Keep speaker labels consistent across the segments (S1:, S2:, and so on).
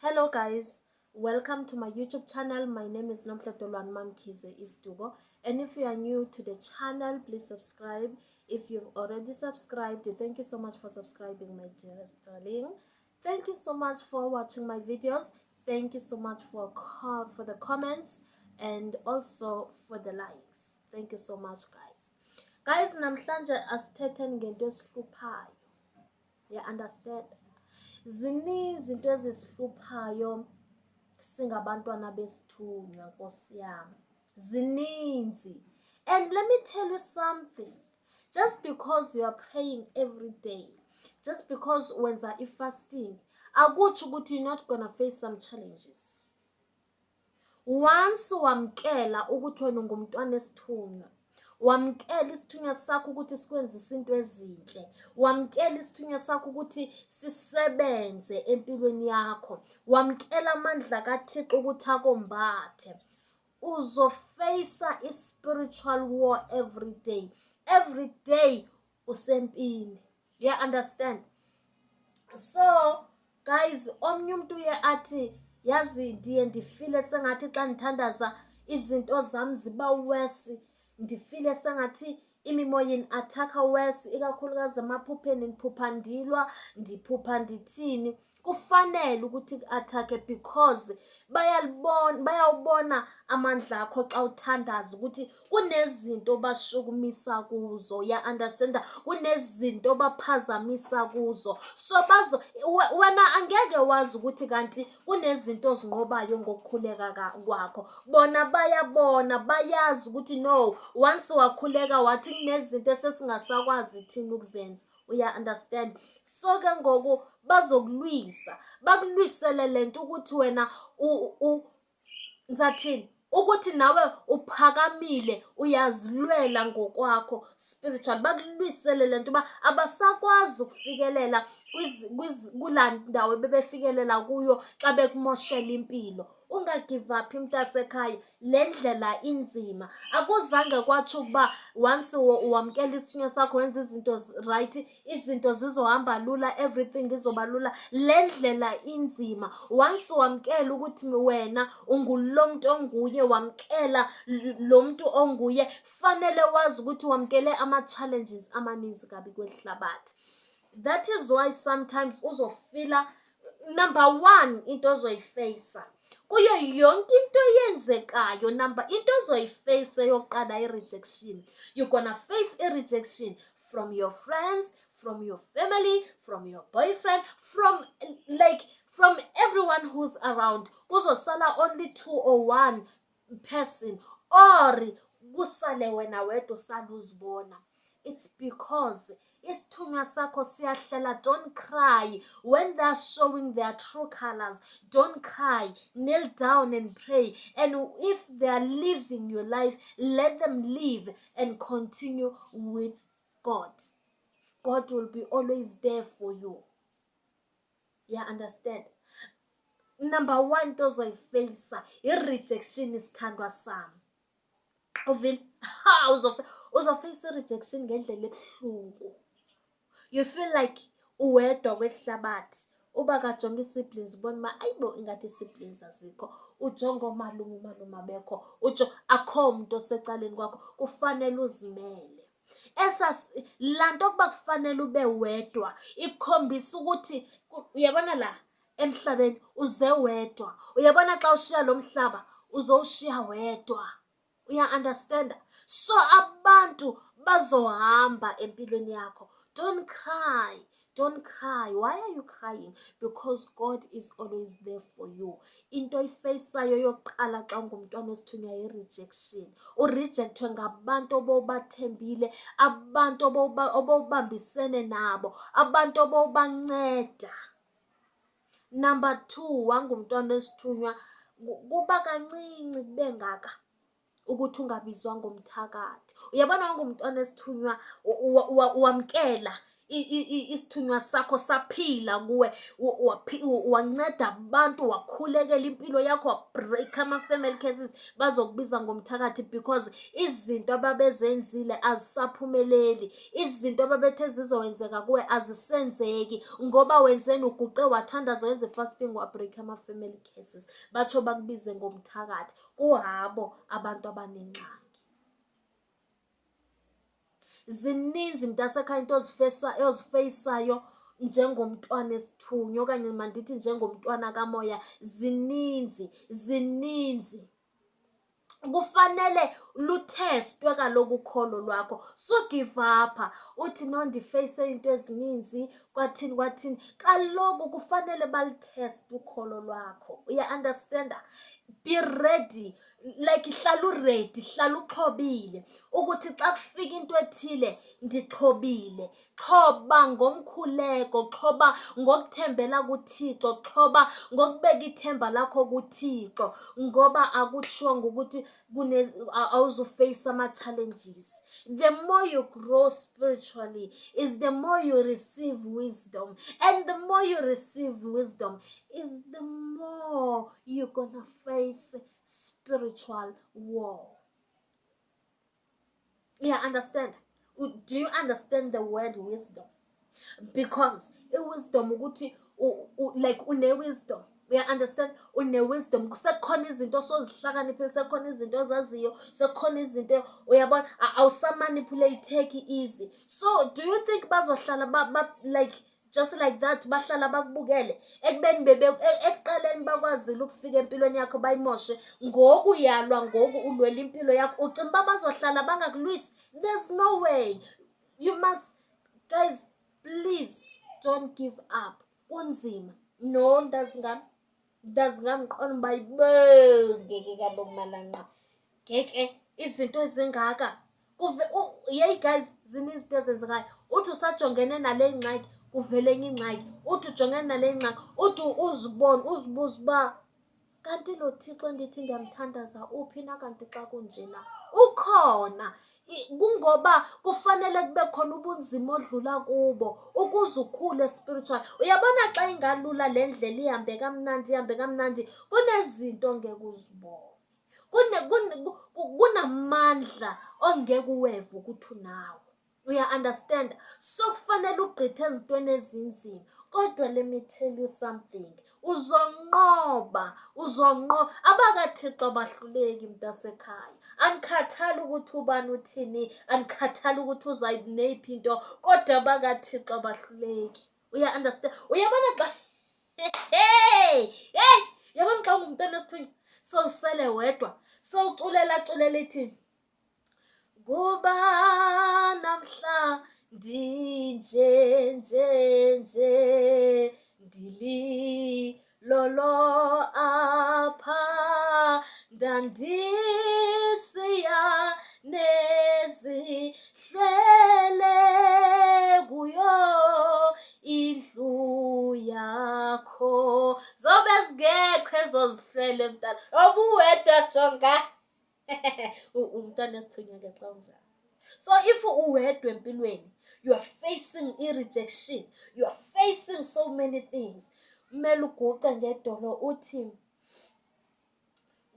S1: Hello guys, welcome to my YouTube channel. My name is Nomhle Dolwane MaMkhize Isiduko, and if you are new to the channel, please subscribe. If you've already subscribed, thank you so much for subscribing, my dearest darling. Thank you so much for watching my videos. Thank you so much for the comments and also for the likes. Thank you so much, guys. Guys, namhlanje asithetheni ngento esihluphayo. You understand? Zininzi izinto ezisihluphayo singabantwana besithunywa, Nkosi yami. Zininzi. And let me tell you something. Just because you are praying every day, just because wenza i-fasting, akutsho ukuthi you're not gonna face some challenges. Once wamkela ukuthi wena ungumntwana esithunywa, wamkela isithunywa sakho ukuthi sikwenzise into ezinhle, wamkela isithunywa sakho ukuthi sisebenze empilweni yakho, wamkela amandla kaThixo ukuthi akombathe, uzofeyisa i-spiritual war every day. Every day usempini. You understand? So guys, omnye umuntu uye athi, "Yazi, ndiye ndifile sengathi xa ndithandaza izinto zam ziba worse, ndifile sengathi imimoya ini-attack-a worse, ikakhulukazi emaphupheni ndiphupha ndilwa, ndiphupha ndithini." Kufanele ukuthi iku-attack-e because bayalibona, bayawubona amandla akho xa uthandaza ukuthi kunezinto obashukumisa kuzo, ya understand? Kunezinto obaphazamisa kuzo. So bazo wena angeke wazi ukuthi kanti kunezinto ozinqobayo ngokukhuleka kwakho. Bona bayabona, bayazi ukuthi no, once wakhuleka wathi kunezinto esesingasakwazi thina ukuzenza. Uya understand? So ke ngoku bazokulwisa, bakulwisele lento ukuthi wena ngizathini, ukuthi nawe uphakamile, uyazilwela ngokwakho spiritual. Bakulwisele lento uba abasakwazi ukufikelela kulaa ndawo bebefikelela kuyo xa bekumoshela impilo. Unga-give up, mntasekhaya, le ndlela inzima. Akuzange kwatsho ukuba once wamkela isithunywa sakho, wenza izinto right, izinto zizohamba lula, everything izoba lula. Le ndlela inzima. Once wamkela ukuthi wena ungulo mntu onguye, wamkela lo mntu onguye, fanele wazi ukuthi wamkele ama-challenges amaninzi kabi kweli hlabathi. That is why sometimes uzofila, number one, into ozoyifeyisa kuyo yonke into eyenzekayo, number into ozoyifeyisa yokuqala, i-rejection. You're gonna face i-rejection from your friends, from your family, from your boyfriend, from like from everyone who's around. Kuzosala only two or one person, or kusale wena wedwa, usale uzibona. It's because isithunywa sakho siyahlela. Don't cry when they're showing their true colors. Don't cry. Kneel down and pray, and if they are living your life, let them live and continue with God. God will be always there for you. You understand? Number one into ozoyifeyisa i-rejection, isithandwa sami. Uvile? Ha, uzofeyisa i-rejection ngendlela ebuhlungu. You feel like uwedwa kwehlabathi. Uba kajonga ii-siblings, ubona uba ayibo, ingathi ii-siblings azikho. Ujonge oomalume, umalume abekho. Utsho akho mntu osecaleni kwakho. Kufanele uzimele. Laa nto yokuba kufanele ube wedwa ikhombisa ukuthi uyabona la emhlabeni uze wedwa. Uyabona xa ushiya lo mhlaba, uzowushiya wedwa. Uya-understand-a? So abantu bazohamba empilweni yakho. Don't cry. Don't cry. Why are you crying? Because God is always there for you. Into oyifeyisayo yokuqala xa ungumntwana esithunywa yi-rejection. Urejekthwe ngabantu obowubathembile, abantu obowubambisene nabo, abantu obowubanceda. Number two, wangumntwana wesithunywa, kuba kancinci kube ngaka ukuthi ungabizwa ngomthakathi. Uyabona, wangumntwana esithunywa, wamkela Isithunywa sakho saphila kuwe, wanceda abantu, wakhulekela impilo yakho, wa-break-a ama-family curses, bazokubiza ngomthakathi because izinto ababezenzile azisaphumeleli. Izinto ababethe zizowenzeka kuwe azisenzeki ngoba wenzeni? Uguqe wathandaza, wenza i-fasting, wa-break-a ama-family curses. Batsho bakubize ngomthakathi. Kuhabo abantu abanengxaki. Zininzi, mntasekhaya, into ozifeyisayo njengomntwana esithunywa, okanye mandithi njengomntwana kamoya. Zininzi, zininzi. Kufanele lu-test-we kaloku ukholo lwakho. Su-give up-a uthi, "No, ndifeyise iinto ezininzi, kwathini kwathini." Kaloku kufanele balu-test-e ukholo lwakho. Uya-understand-a? Be ready, like hlala u-ready, hlala uxhobile ukuthi xa kufika into ethile ndixhobile. Xhoba ngomkhuleko, xhoba ngokuthembela kuThixo, xhoba ngokubeka ithemba lakho kuThixo, ngoba akutshongo ukuthi awuzufeyisa ama-challenges. The more you grow spiritually is the more you receive wisdom, and the more you receive wisdom is the more you're gonna face spiritual war. Yeah, understand? Do you understand the word wisdom? Because i-wisdom ukuthi like une-wisdom. Uya-understand? Une-wisdom. Sekukhona izinto osozihlakaniphile, sekukhona izinto ozaziyo, sekukhona izinto, uyabona, awusa-manipulate-eki easy. So do you think bazohlala like just like that bahlala bakubukele ekubeni bebe ekuqaleni bakwazile ukufika empilweni yakho bayimoshe? Ngoku uyalwa, ngoku ulwela impilo yakho, ucinga uba bazohlala bangakulwisi? There's no way. You must, guys, please don't give up. Kunzima. No, ndazi ngam, ndazi ngam, ndiqonda uba yibo, ngeke kaloku malanqa, ngeke izinto ezingaka kuve. Yeyi guys, zininzi izinto ezenzekayo. Uthi usajongene nale ngxaki, kuvele enye ingxaki. Uthi ujongene nale ngxaki, uthi uzibone, uzibuze uba kanti lo Thixo ndithi ndiyamthandaza uphi na kanti xa kunjena? Ukhona. Kungoba kufanele kube khona ubunzima odlula kubo ukuze ukhule spiritual. Uyabona, xa ingalula le ndlela, ihambe kamnandi, ihambe kamnandi, kunezinto ongeke uzibone. Kunamandla ongeke uweve ukuthi unawo. Uya-understand? So kufanele ugqithe ezintweni ezinzima. Kodwa let me tell you something. Uzonqoba, uzonqoba. AbakaThixo abahluleki, mntasekhaya. Andikhathali ukuthi ubani uthini, andikhathali ukuthi uza neyiphi into, kodwa abakaThixo abahluleki. Uya-understand? Uyabona xa, hey, hey, uyabona xa ungumntwana esithunywa, sowusele wedwa, sowuculela culela ithi, "Kuba namhla ndinje nje nje, ndililolo apha, ndandisiya nezihlwele kuyo indlu yakho." Zobe zingekho ezo zihlwele, mntana, obuwedwa. Jonga, umntwana esithunywa ke xa unjalo. So if uwedwa empilweni, you are facing i-rejection, you are facing so many things, kumele uguqe ngedolo uthi,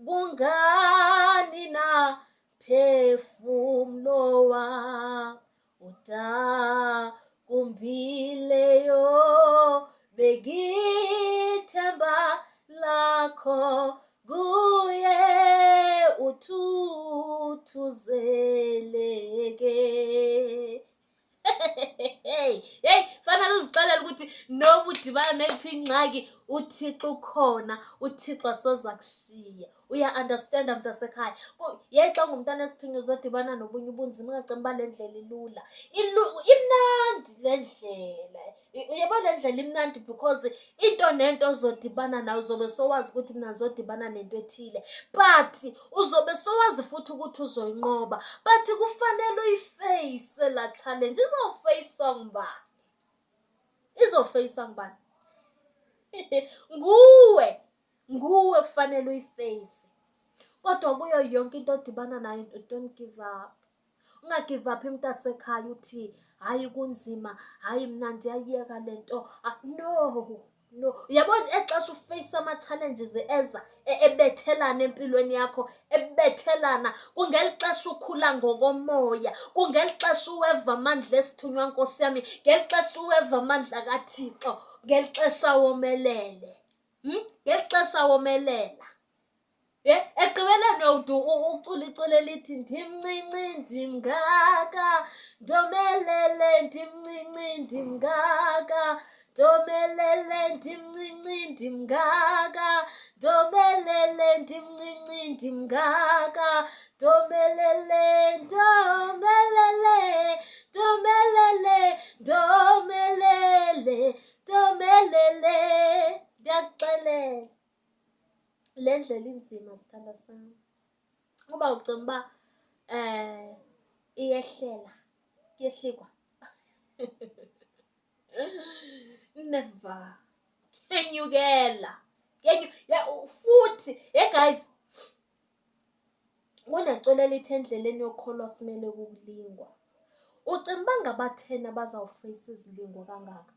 S1: "Kungani na, phefumlo wam, udakumbileyo? Bekithemba lakho kuye, uthuthuzeleke." Hey hey, fanele uzixelele ukuthi noma udibana neyiphi ingxaki, uThixo ukhona, uThixo asoze akushiye. Uya-understand-a, mntasekhaya? Yeyi, xa ungumntana esithunywa uzodibana nobunye ubunzima. Ungacingi uba le ndlela ilula. Imnandi le ndlela. Uyabona, le ndlela imnandi because into nento ozodibana nayo uzobe sowazi ukuthi mna ndizodibana nento ethile, but uzobe sowazi futhi ukuthi uzoyinqoba. But kufanele uyifeyise laa challenge. Izawufeyiswa ngubani? Izofeyiswa ngubani? Nguwe, nguwe kufanele uyifeyise. Kodwa kuyo yonke into odibana nayo, don't give up. Unga-give up, mntasekhaya, uthi hayi kunzima, hayi mna ndiyayiyeka le nto. No, no. Uyabona, exesha ufeyisa ama-challenges eza ebethelana empilweni yakho, ebethelana, kungeli xesha ukhula ngokomoya, kungeli xesha uweva amandla esithunywa, nkosi yami, ngeli xesha uweva amandla kaThixo, ngeli xesha womelele. Ngeli xesha womelela. Ye, ekugqibeleni uyawude ucule iculo elithi ndimncinci ndimngaka, ndomelele, ndimncinci ndimngaka, ndomelele, ndimncinci ndimngaka, ndomelele, ndimncinci ndimngaka, ndomelele, ndomelele, ndomelele, ndomelele, ndomelele. Ndiyakuxelela, le ndlela inzima, sithandwa sam. Uba ucinga uba iyehlela, kuyehlikwa, never. Kenyukela, futhi ye guys, kuneculo elithi endleleni yokukholwa simele kukulingwa. Ucinga uba ngabatheni abazawufeyisa izilingo kangaka?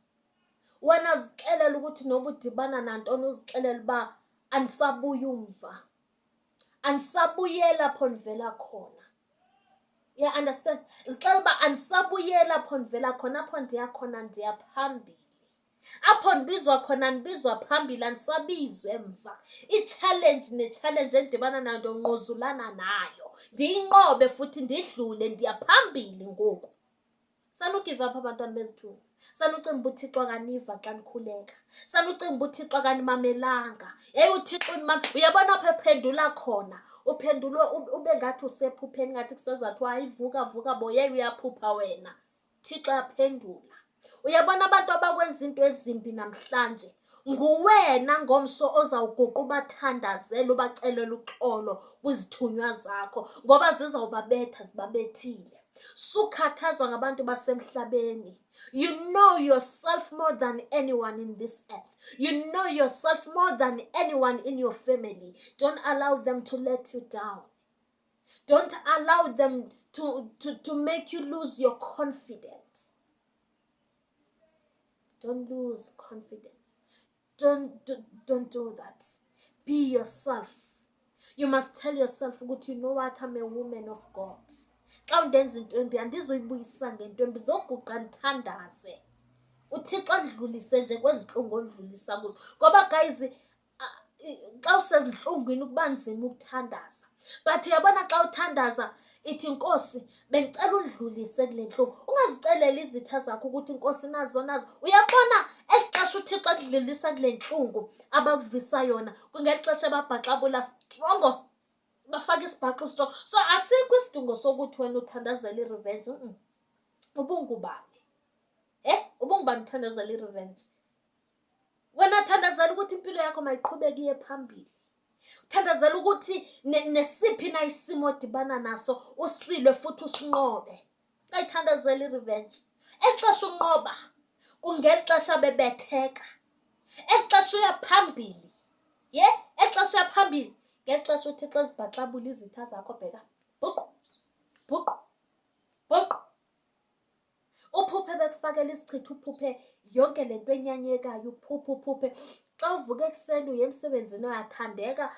S1: Wena zixelele ukuthi noba udibana nantoni, uzixelele uba andisabuyi umva, andisabuyeli apho ndivela khona. Ya understand? Zixelele uba andisabuyeli apho ndivela khona, apho ndiya khona ndiya phambili. Apho ndibizwa khona ndibizwa phambili, andisabizwa emva. I-challenge ne-challenge endidibana nayo ndongquzulana nayo, ndiyinqobe futhi ndidlule, ndiya phambili ngoku. Sanu-give up, abantwana bezithunywa. Sanucinga uba uThixo akaniva xa nikhuleka. Sanucinga uba uThixo akanimamelanga. Yeyi, uThixo uyabona apho ephendula khona, uphendulwe ube ngathi usephupheni, ngathi kusezathiwa hayi vuka, vuka bo, yeyi uyaphupha wena. Thixo uyaphendula. Uyabona abantu abakwenza into ezimbi namhlanje, nguwena ngomso ozawuguqa ubathandazele, ubacelele uxolo kwizithunywa zakho, ngoba zizawubabetha zibabethile. Sukhathazwa ngabantu basemhlabeni. You know yourself more than anyone in this earth. You know yourself more than anyone in your family. Don't allow them to let you down. Don't allow them to make you lose your confidence. Don't lose confidence. Don't do that. Be yourself. You must tell yourself ukuthi you know what, I'm a woman of God. Xa undenza into embi, andizuyibuyisa ngento embi, zoguqa ndithandaze. UThixo andidlulise nje kwezi ntlungu ondlulisa kuzo. Ngoba guys, xa usezintlungwini kuba nzima ukuthandaza. But uyabona xa uthandaza, ithi Nkosi, bendicela undlulise kule ntlungu. Ungaziceleli izitha zakho ukuthi Nkosi nazo nazo. Uyabona eli xesha uThixo akudlulisa kule ntlungu abakuvisa yona, kungeli xesha babhaxabula strongo, bafake isibhaxu strongo. So asikho isidingo sokuthi wena uthandazela i-revenge. Ubungubani? Ubungubani uthandazela i-revenge? Wena thandazela ukuthi impilo yakho mayiqhubeke iye phambili. Thandazela ukuthi nesiphi na isimo odibana naso usilwe futhi usinqobe. Ungayithandazeli i-revenge. Eli xesha unqoba kungeli xesha bebetheka. Eli xesha uya phambili. Ye, eli xesha uya phambili. Ngeli xesha uThixo ezibhaxabula izitha zakho, bheka. Bhuqu, bhuqu, bhuqu. Uphuphe bekufakela isichitho, uphuphe yonke le nto enyanyekayo, uphuphe, uphuphe. Xa uvuka ekuseni uye emsebenzini uyathandeka,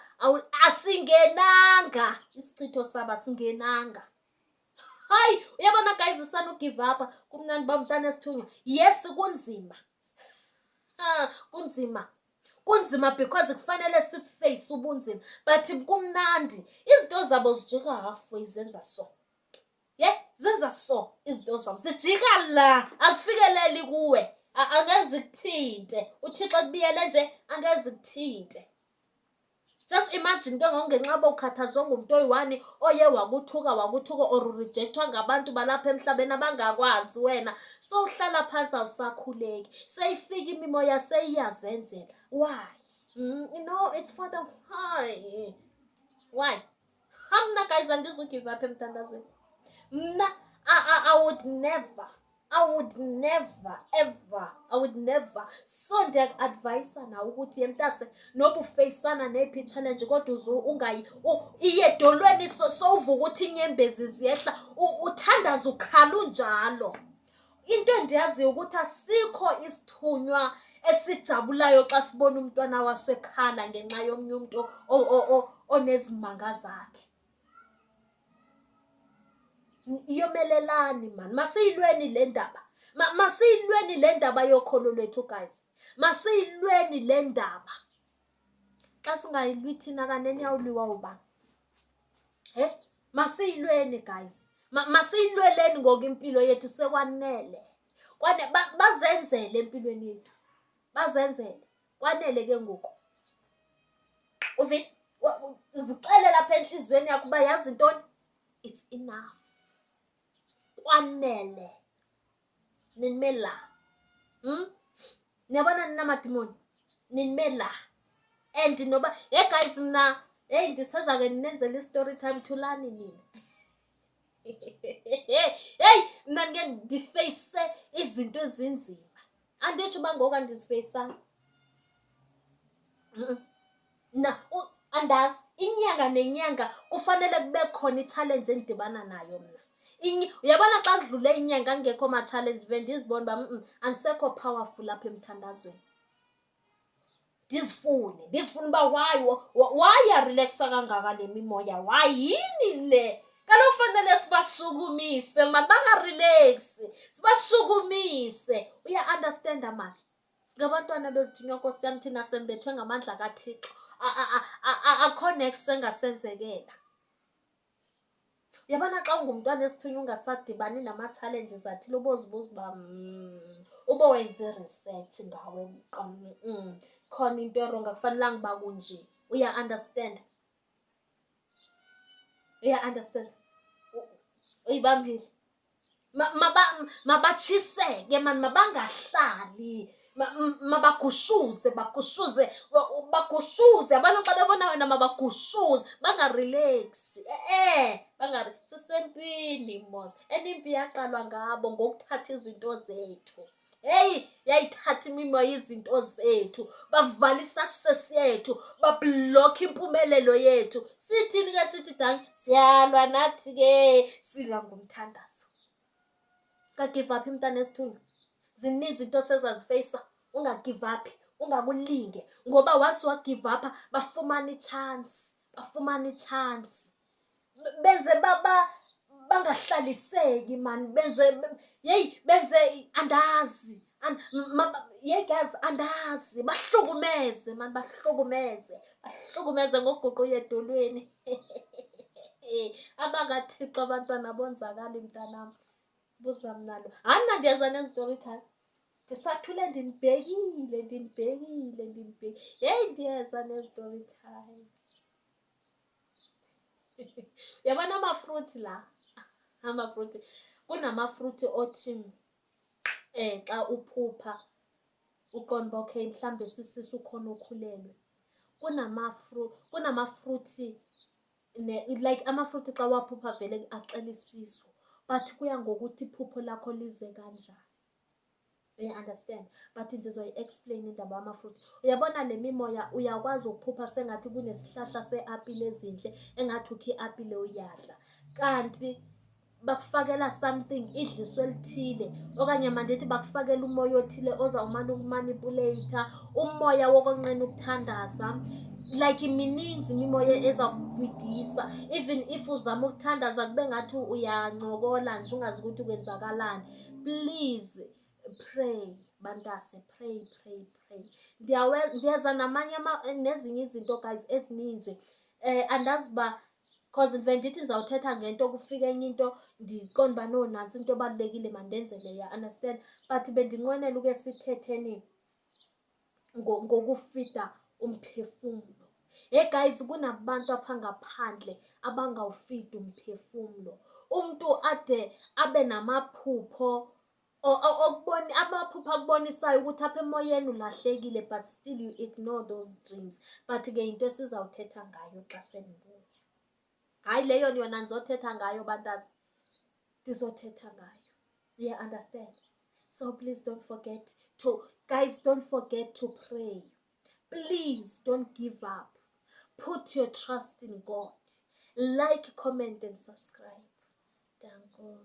S1: asingenanga isichitho sabo, asingenanga. Hayi, uyabona guys, sanu-give up. Kumnandi uba mntana esithunywa. Yes, kunzima. Ha, kunzima. Kunzima because kufanele sikufeyise ubunzima, but kumnandi. Izinto zabo zijika halfway, zenza so. Ye, zenza so izinto zabo. Zijika la, azifikeleli kuwe. Angeze kuthinte. UThixo akubiyele nje, angeze kuthinte. Just imagine ke ngoku, ngenxa yoba ukhathazwe ngumntu oyi-one oye wakuthuka, wakuthuka or urejectwa ngabantu balapha emhlabeni abangakwazi wena. So uhlala phantsi awusakhuleki. Seyifika imimoya seyiyazenzela. Why? No, it's for the why. Why? Ha, mna guys, andizu-give up emthandazweni. Mna I would never. I would never ever, I would never. So ndiyaku-advayisa nawe ukuthi ye mntase, noba ufeyisana neyiphi i-challenge, kodwa uze ungayi iye edolweni, sowuva ukuthi iinyembezi ziyehla, uthandaze ukhala unjalo. Into endiyaziyo ukuthi asikho isithunywa esijabulayo xa sibona umntwana waso ekhala ngenxa yomnye umntu onezimanga zakhe. Yomelelani mani, masiyilweni le ndaba. Masiyilweni le ndaba yokholo lwethu, guys. Masiyilweni le ndaba. Xa singayilwi thina, kanene iyawuliwa ubani? He, masiyilweni, guys. Masiyilweleni ngoku impilo yethu, sekwanele. Bazenzele empilweni yethu. Bazenzele. Kwanele ke ngoku. Uvile? Zixele lapha entliziyweni yakho uba yazi ntoni? It's enough. Kwanele. Ninime la. Niyabona nina madimoni? Ninime la. And noba, hey guys, mna, hey, ndiseza ke ndinenzela i-story time, thulani nina. Hey, mna ndike ndifeyise izinto ezinzima. Anditsho uba ngoku andizifeyisanga. Mna andazi, inyanga nenyanga kufanele kube khona i-challenge endidibana nayo mna. Uyabona xa kudlule inyanga kungekho ma-challenge, ve ndizibone uba andisekho powerful apha emthandazweni. Ndizifune uba why yareleksa kangaka le mimoya, why, yini le? Kaloku fanele sibashukumise mani, bangarelaksi, sibashukumise. Uya-understanda mani? Singabantwana bezithunywa, Nkosi yam, thina sembethwe ngamandla kaThixo. Akho next engasenzekela. Uyabona xa ungumntwana esithunywa ungasadibani nama-challenges athile, ubozibuza uba ube wenza i-research ngawe uqonda khona into e-wrong, akufanelanga uba kunje. Uya-understanda? Uya-understand? Uyibambile? Mabatshiseke mani, mabangahlali, mabagushuze, bagushuze, bagushuze. Abantu xa bebona wena mabagushuze, bangarelaksi. E-e, sisempini mos, and impi yaqalwa ngabo ngokuthatha izinto zethu. Heyi, yayithatha imimoya izinto zethu, bavala i-success yethu, bablokha impumelelo yethu. Sithini ke? Sithi danki, siyalwa nathi ke, silwa ngomthandazo. Unga-give up, mntana esithunywa. Zininzi izinto osezazifeyisa, unga-give up, ungakulinge, ngoba once wa-give up bafumana i-chance, bafumana i-chance. Benze bangahlaliseki mani, benze, yeyi, benze andazi. Yeyi guys, andazi, bahlukumeze mani, bahlukumeze, bahlukumeze ngokuguqa uye edolweni. AbakaThixo abantwana bonzakali, mntanam. Buza mna lo. Hayi, mna ndiyeza nezi-story time. Ndisathule ndinibhekile, ndinibhekile, ndinibhekile. Heyi, ndiyeza nezi-story time. Uyabona ama-fruit la, ama-fruit, kunama-fruit othi xa uphupha uqonde uba okay, mhlawumbe sisisu, ukhona okhulelwe. Kunama-fruit like ama-fruit xa waphupha vele axela isisu, but kuya ngokuthi iphupho lakho lize kanjani. Uya-understand? But ndizoyi-explain indaba yama-fruit. Uyabona le mimoya, uyakwazi ukuphupha sengathi kunesihlahla se-apile ezinhle, engathi ukha i-apile uyadla. Kanti bakufakela something, idliso elithile, okanye mandithi bakufakela umoya othile ozawumane uku-manipulate-a, umoya wokonqena ukuthandaza. Like mininzi imimoya eza kubhidisa, even if uzama ukuthandaza kube ngathi uyancokola nje, ungazi ukuthi kwenzakalani. Please pray, bantase, pray, pray, pray. Ndiyeza namanye nezinye izinto, guys, ezininzi. Andazi uba, cause ndive ndithi ndizawuthetha ngento, kufike enye into, ndiqonde uba no, nantsi into ebalulekile, mandenze leya, understand? But bendinqwenela uke sithetheni ngokufida umphefumlo. Hey guys, kunabantu apha ngaphandle abangawufidi umphefumlo. Umntu ade abe namaphupho okubona, amaphupho akubonisayo ukuthi apha emoyeni ulahlekile, but still you ignore those dreams. But ke yinto esizawuthetha ngayo xa sendibuya. Hayi, leyo yona ndizothetha ngayo, bantase, ndizothetha ngayo. Uya-understand? So please don't forget to, guys, don't forget to pray. Please don't give up. Put your trust in God. Like, comment and subscribe. Danko.